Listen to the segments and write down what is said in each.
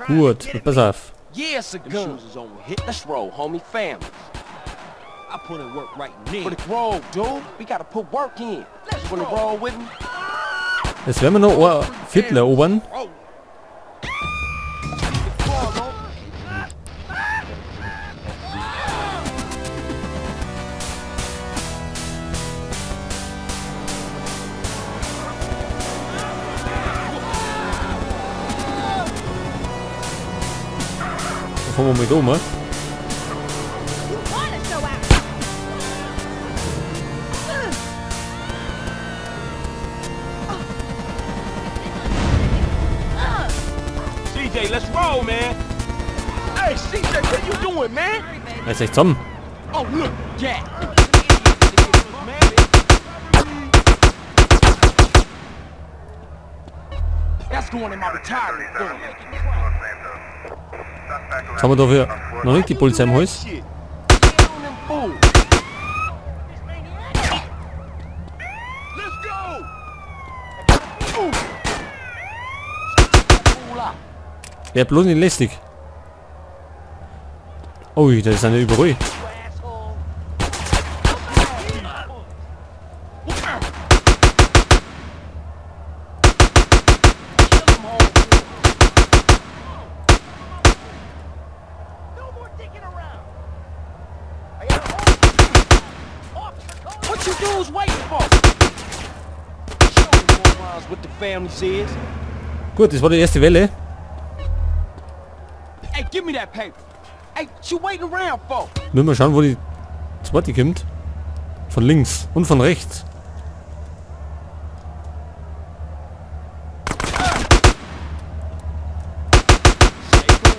Gut, pass auf. Yeah, it's a gun. Shoes is on hit. Let's roll, homie. Family. I put in work right now. For the grove, dude. We gotta put work in. Let's wanna roll with me? Jetzt werden wir noch ein Viertel erobern. Dann fahren wir mal da um. You wanna show out? CJ, let's roll, man. Hey, CJ, what you doing, man? Reiß euch zusammen. Oh, look, Jack. That's going in my retirement fund. Jetzt haben wir dafür noch nicht die Polizei im Haus. Shit. Get on them fools. Let's go. Ooh. Fool out. Wer bloß nicht lästig. Ui, da ist eine überall. No more dicking around. What you dudes waiting for? Show them morons what the families is. Gut, das war die erste Welle. Hey, give me that paper. Hey, what you waiting around for? Müssen wir schauen, wo die zweite kommt. Von links und von rechts. Stay cool.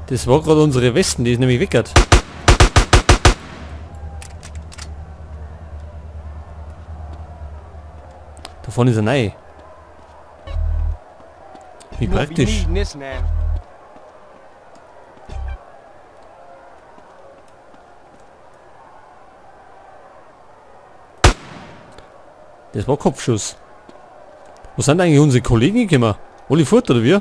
Das war gerade unsere Westen, die ist nämlich weggert. Da vorne ist er neu. Wie You won't be praktisch. needing this now. Das war Kopfschuss. Wo sind eigentlich unsere Kollegen gekommen? Alle fort oder wir?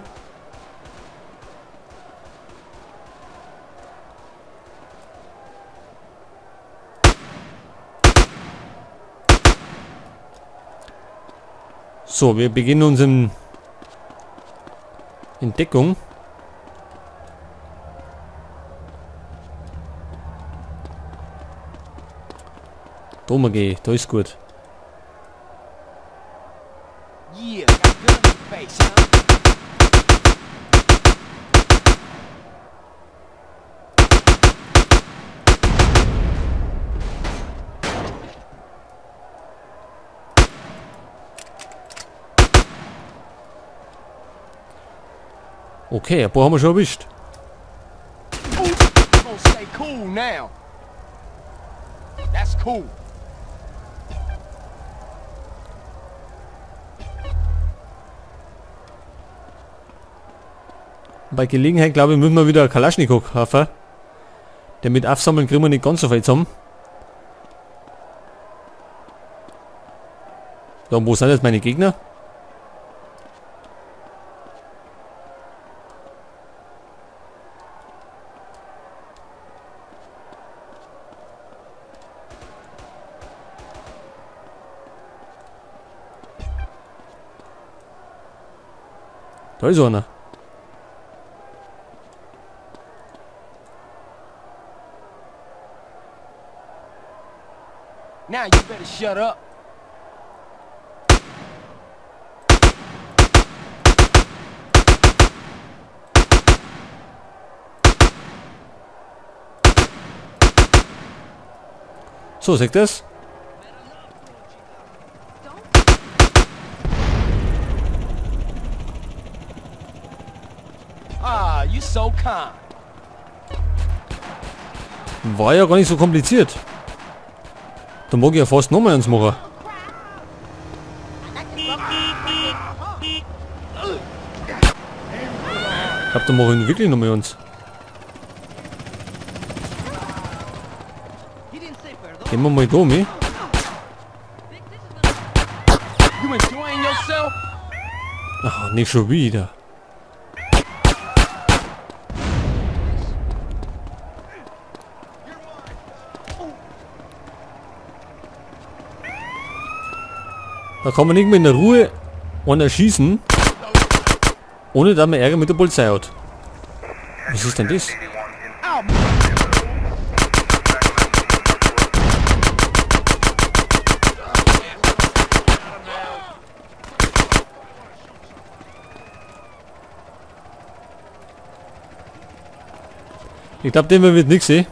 So, wir beginnen unsere Entdeckung. Da mal geh, da ist gut. Yeah, got gun in your face, huh? Okay, ein paar haben wir schon erwischt. Ooh, you gonna stay cool now. That's cool. Bei Gelegenheit, glaube ich, müssen wir wieder Kalaschnikow kaufen. Denn mit Aufsammeln kriegen wir nicht ganz so viel zusammen. Ja, und wo sind jetzt meine Gegner? Da ist einer. Now you better shut up. So, sagt das? Ah, you so kind. War ja gar nicht so kompliziert. Da mag ich ja fast nochmal eins machen. Ich glaube, da machen wir wirklich noch mal uns. Gehen wir mal da mit. You enjoying yourself? Ach, nicht schon wieder. Da kann man nicht mehr in der Ruhe einen erschießen, ohne dass man Ärger mit der Polizei hat. Was ist denn das? Ich glaube, dem wird nichts sehen.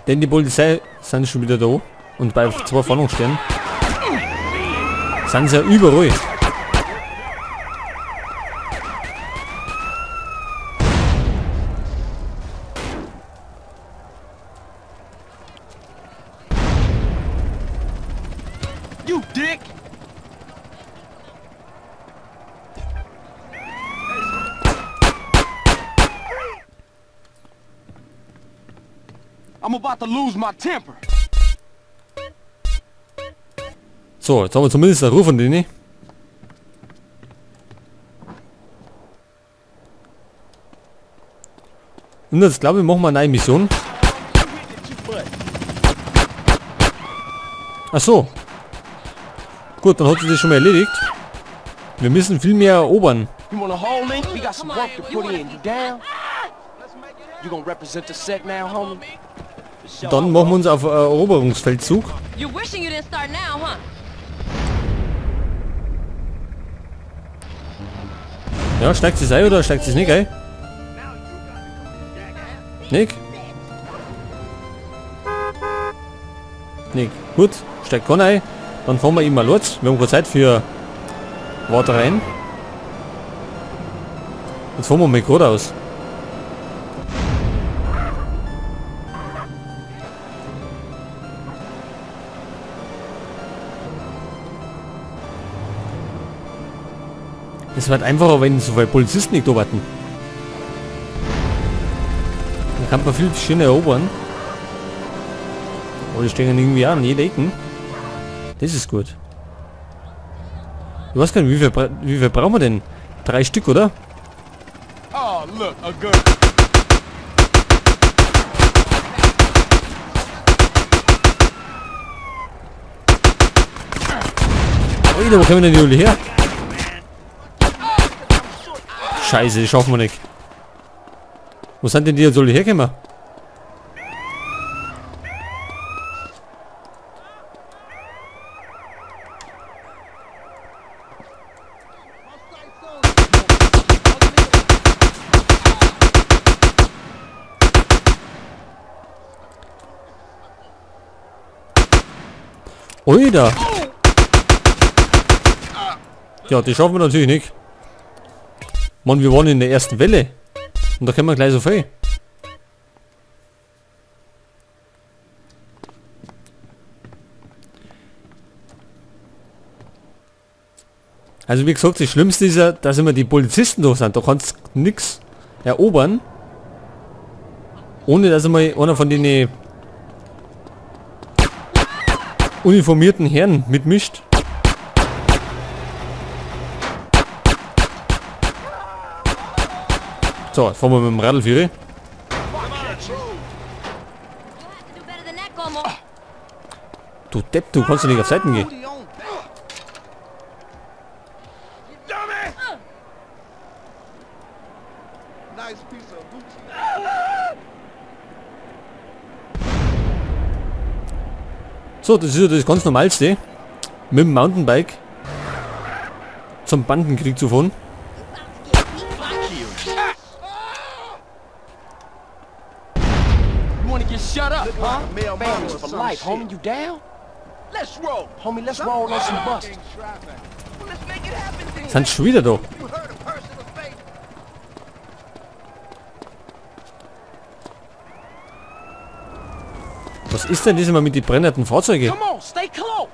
Denn die Polizei sind schon wieder da. Und bei 2 Fahndungssternen sind sie ja überall. You dick! I'm about to lose my temper. So, jetzt haben wir zumindest eine Ruhe von denen. Und jetzt glaube ich, machen wir eine neue Mission. Ach so. Gut, dann hat sich das schon mal erledigt. Wir müssen viel mehr erobern. You want a whole link? We got some work to put in. You down? You gonna represent the set now, homie? Dann machen wir uns auf Eroberungsfeldzug. You're wishing you didn't start now, huh? Ja, steigt es ein oder steigt es nicht ein? Nick? Nick. Gut, steigt keiner ein. Dann fahren wir ihm mal los. Wir haben keine Zeit für Wartereien. Jetzt fahren wir mal geradeaus. Es wird einfacher, wenn so viele Polizisten nicht da warten. Dann kann man viel schöner erobern. Oh, die stehen irgendwie an, jede Ecken. Das ist gut. Ich weiß gar nicht, wie viel brauchen wir denn? 3 Stück, oder? Oh, look, a good. Alter, wo kommen denn die alle her? Scheiße, das schaffen wir nicht. Wo sind denn die jetzt alle hergekommen? Alter! Ja, die schaffen wir natürlich nicht. Mann, wir waren in der ersten Welle. Und da können wir gleich so viel. Also wie gesagt, das Schlimmste ist ja, dass immer die Polizisten da sind. Da kannst du nix erobern. Ohne dass einmal einer von den uniformierten Herren mitmischt. So, jetzt fahren wir mit dem Radl Führer. Du Depp, du kannst doch nicht auf Seiten gehen. So, das ist ja das ganz Normalste, mit dem Mountainbike zum Bandenkrieg zu fahren. You want to get shut up, huh? Families for life, homie. You down? Let's roll, homie. Let's roll on some busters. Sind schon wieder da. Was ist denn diesmal mit den brennenden Fahrzeugen? Come on, stay close.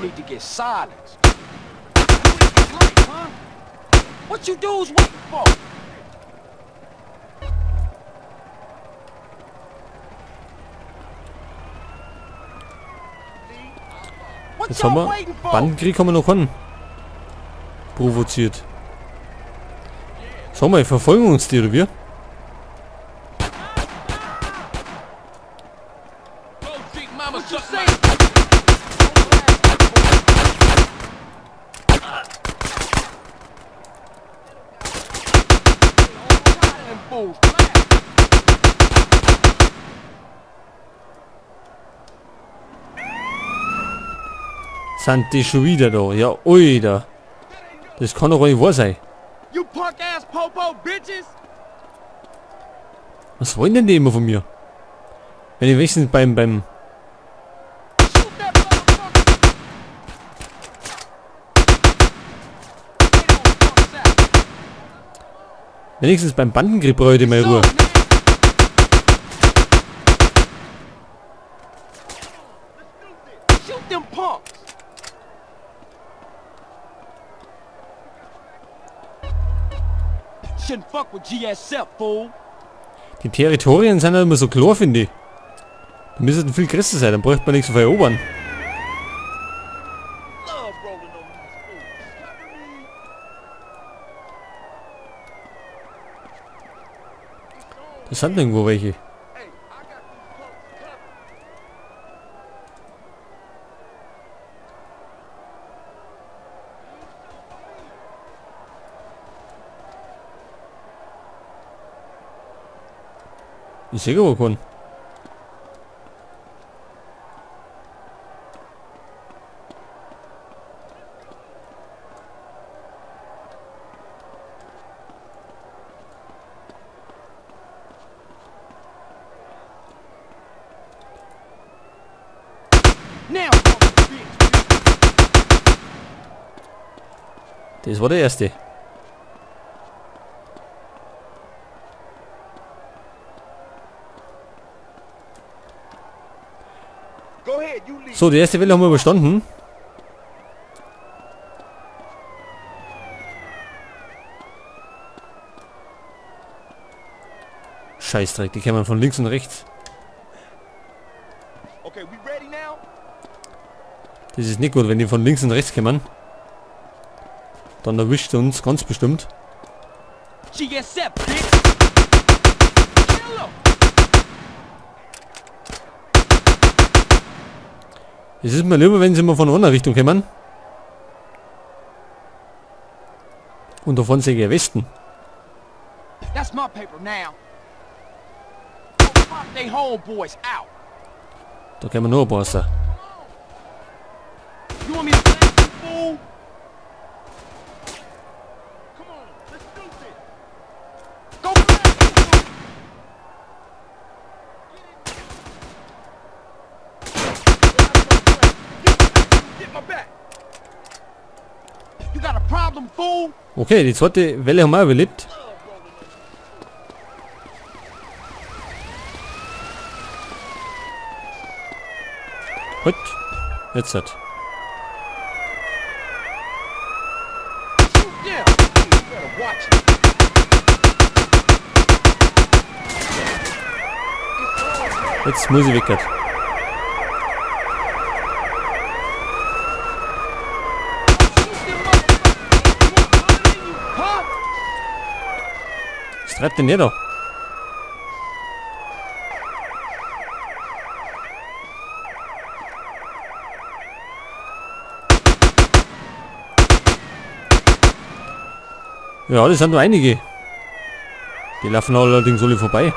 You need to get silenced. Huh? What you dudes waiting for? What Jetzt haben y'all wir waiting for? Bandenkrieg haben wir noch keinen provoziert. Sag mal, verfolgen uns die oder wir? Grove Street mama suck my... Them fools. Sind die schon wieder da? Ja, oida. Das kann doch nicht wahr sein. You punk ass popo bitches! Was wollen denn die immer von mir? Wenn die wenigstens beim Shoot that motherfucker! They don't fuck out. Wenigstens beim Bandenkrieg brauche ich die mal Ruhe. Shoot them punks! Shouldn't fuck with GSF, fool. Die Territorien sind ja immer so klar, finde ich. Die müssten viel größer sein, dann bräuchte man nicht so viel erobern. Love rolling on these fools. Das sind irgendwo welche. Hey, I got these punks covered. Ich sehe aber keinen. Now, fucking bitch. Das war der erste. Go ahead, you lead. So, die erste Welle haben wir überstanden. Scheißdreck, die kämen von links und rechts. Okay, we ready now? Das ist nicht gut, wenn die von links und rechts kommen. Dann erwischt er uns ganz bestimmt. GSF, bitch. Kill 'em. Es ist mir lieber, wenn sie immer von einer Richtung kommen. Und davon sehe ich ja Westen. That's my paper now. Go pop they homeboys out. Da kommen nur ein paar raus. You want me to blast you, fool? Come on, let's do this. Go blast you, fool. Get my back. You got a problem, fool? Okay, die zweite Welle haben wir überlebt. Gut. Jetzt hat. Shoot them. You better watch it. Jetzt muss ich weg. grad. Shoot them motherfuckers. You want blood in you, huh? Was treibt denn der da? Ja, das sind nur einige. Die laufen allerdings alle vorbei.